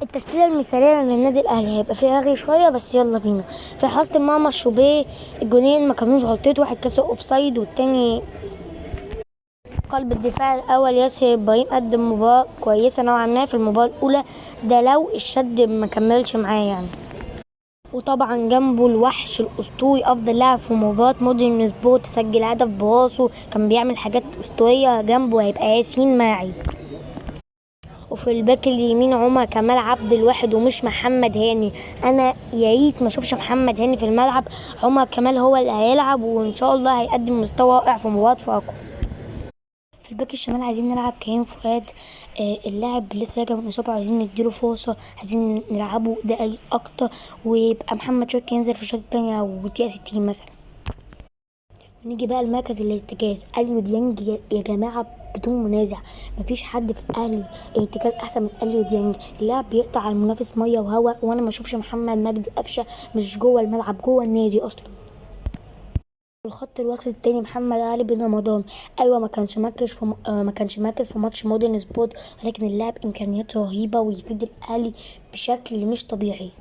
التشكيلة المثالية للنادي الاهلي هيبقى فيها رغي شويه، بس يلا بينا. في حراسة المرمى شوبيه، الجونين ما كانوش غلطته، واحد كسر offside والتاني. قلب الدفاع الاول ياسر ابراهيم قدم مباراة كويسة نوعا ما في المباراة الاولى، ده لو الشد ما كملش معاه يعني. وطبعا جنبه الوحش الاسطوري افضل لاعب في مباراة مودرن سبورت، سجل هدف براسه، كان بيعمل حاجات اسطورية. جنبه هيبقى ياسين ماعي. وفي الباك اليمين عمر كمال عبد الواحد ومش محمد هاني. انا يا ريت ما اشوفش محمد هاني في الملعب، عمر كمال هو اللي هيلعب وان شاء الله هيقدم مستوى رائع في مباراة فاركو. في الباك الشمال عايزين نلعب كريم فؤاد، اللاعب لسه راجع من اصابه، عايزين نديله فرصة، عايزين نلعبه دقايق اكتر، ويبقى محمد شوقي ينزل في الشوط الثاني او دقيقة 60 مثلا. نيجي بقى المركز الارتكاز، اليو ديانج يا جماعة بدون منازع، مفيش حد في الاهلي ارتكاز احسن من اليو ديانج. اللاعب بيقطع على المنافس مية وهوا، وانا ما اشوفش محمد مجدي قفشه مش جوه الملعب، جوه النادي اصلا. الخط الوسط التاني محمد علي بن رمضان، ايوه ما كانش مركز في ماتش مودرن سبورت، ولكن اللاعب امكانياته رهيبة ويفيد الاهلي بشكل مش طبيعي.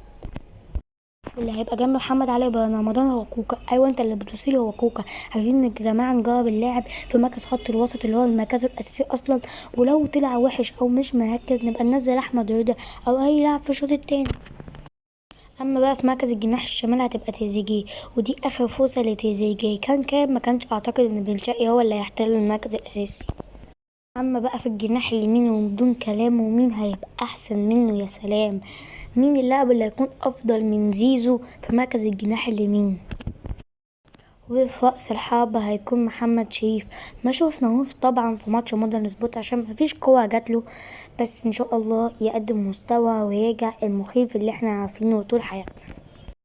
واللي هيبقى جنب محمد علي بن رمضان هو كوكا، ايوه انت اللي بتوصيله هو كوكا. عايزين يا جماعة نجرب اللاعب في مركز خط الوسط اللي هو المركز الاساسي اصلا، ولو طلع وحش او مش مركز نبقى ننزل احمد رضا او اي لاعب في الشوط التاني. اما بقى في مركز الجناح الشمال هتبقى تريزيجيه، ودي اخر فرصة لتريزيجيه، كان كان ما كانش اعتقد ان بن شرقي هو اللي هيحتل المركز الاساسي. اما بقى في الجناح اليمين وبدون كلام، ومين هيبقى احسن منه؟ يا سلام، مين اللاعب اللي هيكون افضل من زيزو في مركز الجناح اليمين؟ وفي رأس الحربة هيكون محمد شريف، ما شوفناهوش طبعا في ماتش مودرن سبورت عشان مفيش قوة جاتله، بس ان شاء الله يقدم مستوى ويرجع المخيف اللي احنا عارفينه طول حياتنا.